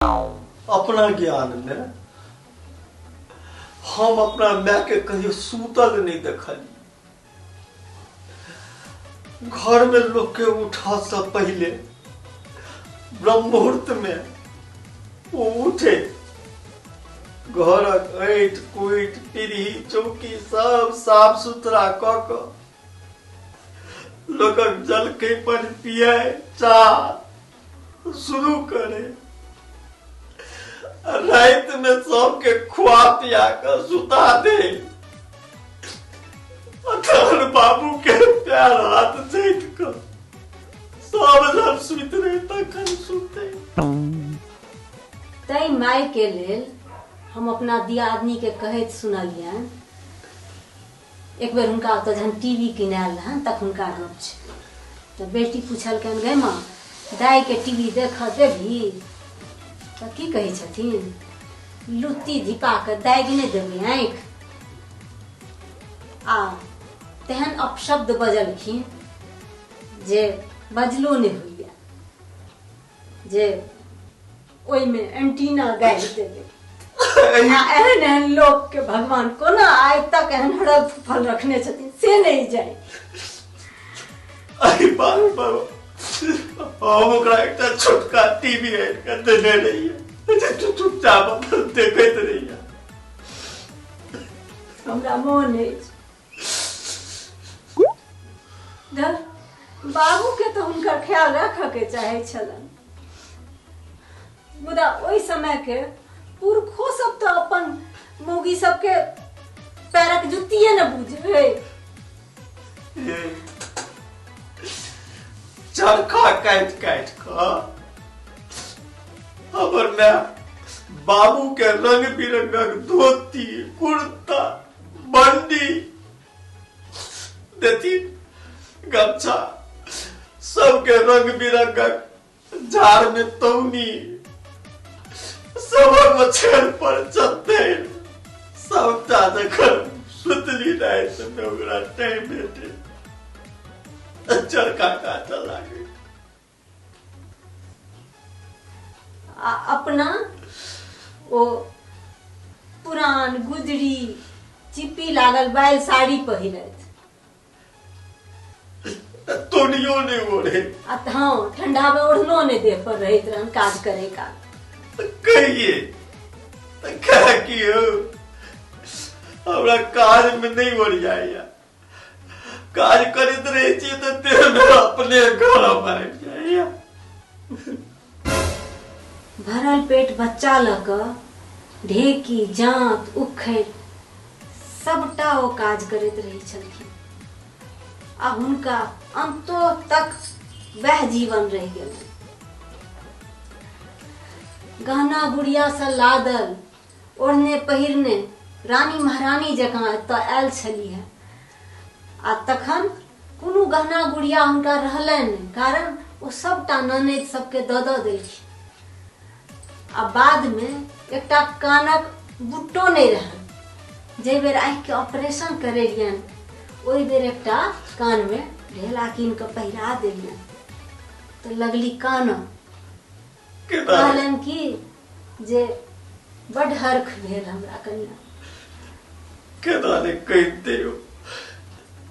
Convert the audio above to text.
अपना ज्ञान में हम अपना माय के कहियो सूतल नहीं देखली। घर में लोग के उठा से पहले ब्रह्म मुहूर्त में वो उठे, घरक ऐठ कुट पीढ़ी चौकी सब साफ सुथरा क क लोकक जलखै पर पिए चाह शुरू करे, राति में सबके खुआ पिया के सुता दे, तहन बाबू के पैर हाथ जैत के सब जब सुति रहे तखन सुते। तै माय के लेल हम अपना दियादनी के कहैत सुनलियनि। एक बेर हुनका ओतऽ जहन टीवी किनायल रहनि तखुनका गप छै। तऽ बेटी पुछलकनि, गै माँ, दाइके टीवी देखऽ देबही? तऽ की कहै छथिन, लुत्ती धिपा कऽ दागि नहि देबै आँखि। आ तेहन अपशब्द बजलखिन जे बजलो नहि होइए, जे ओहिमे एंटीना गाड़ि देबै। आ एहन एहन लोक के भगवान कोना आइ तक एहन हरल फूफल रखने छथिन से नहि जाय। अरे बाप बाप, हम ओकरा एकटा छोटका टीवी आनि कऽ देने रहियै जे तू चुपचाप अपन देखैत रहियै। हमरा मोन अछि बाबू के तऽ हुनकर ख्याल राखऽ के चाहै छलनि, मुदा ओहि समय के पुरखो सब तऽ अपन मौगी सबके पैरक जुत्तिये ने बुझै। चरखा काटि काटि कऽ हमर माय बाबू के रंग बिरंगक धोती कुर्ता बंडी देथिन, गमछा सबके रंग बिरंगक झाड़ में तौनी सबक मछेर पर चलते सबटा जखन सुतली राति में ओकरा टाइम भेटे चरखा काटऽ लागे। आ अपना ओ पुरान गुजरी चिप्पी लागल बाइल साड़ी पहिरथि। तोनियो नहीं ओढ़े। आ हँ, ठंडा में ओढ़नो नहीं देह पर रहैत रहन काज करे काल। कहिए कह की हो हमरा काज में नहीं ओरियाइया, काज करैत रहै छी तऽ देह में अपने गरम आबि जाइया। भरल पेट बच्चा लऽ कऽ ढेकी जाँत उखड़ि सबटा ओ काज करैत रहै छलखिन आ हुनका अंतो तक वएह जीवन रहि गेलनि। गहना गुड़िया सँ लादल ओढ़ने पहिरने रानी महारानी जकाँ एतऽ आयल छलीह आ तखन कोनो गहना गुड़िया हुनका रहलनि नहि, कारण ओ सबटा ननैद सबके दऽ दऽ देलखिन। आ बादमे एकटा कानक बुट्टो नहि रहनि। जाहि बेर आँखिके ऑपरेशन करेलियनि ओहि बेर एकटा कानमे ढेला कीन कऽ पहिरा देलियनि तऽ लगली कानऽ। कहलनि कि जे बड हर्ख भेल हमरा कनिया। केना ने कहि दियौ।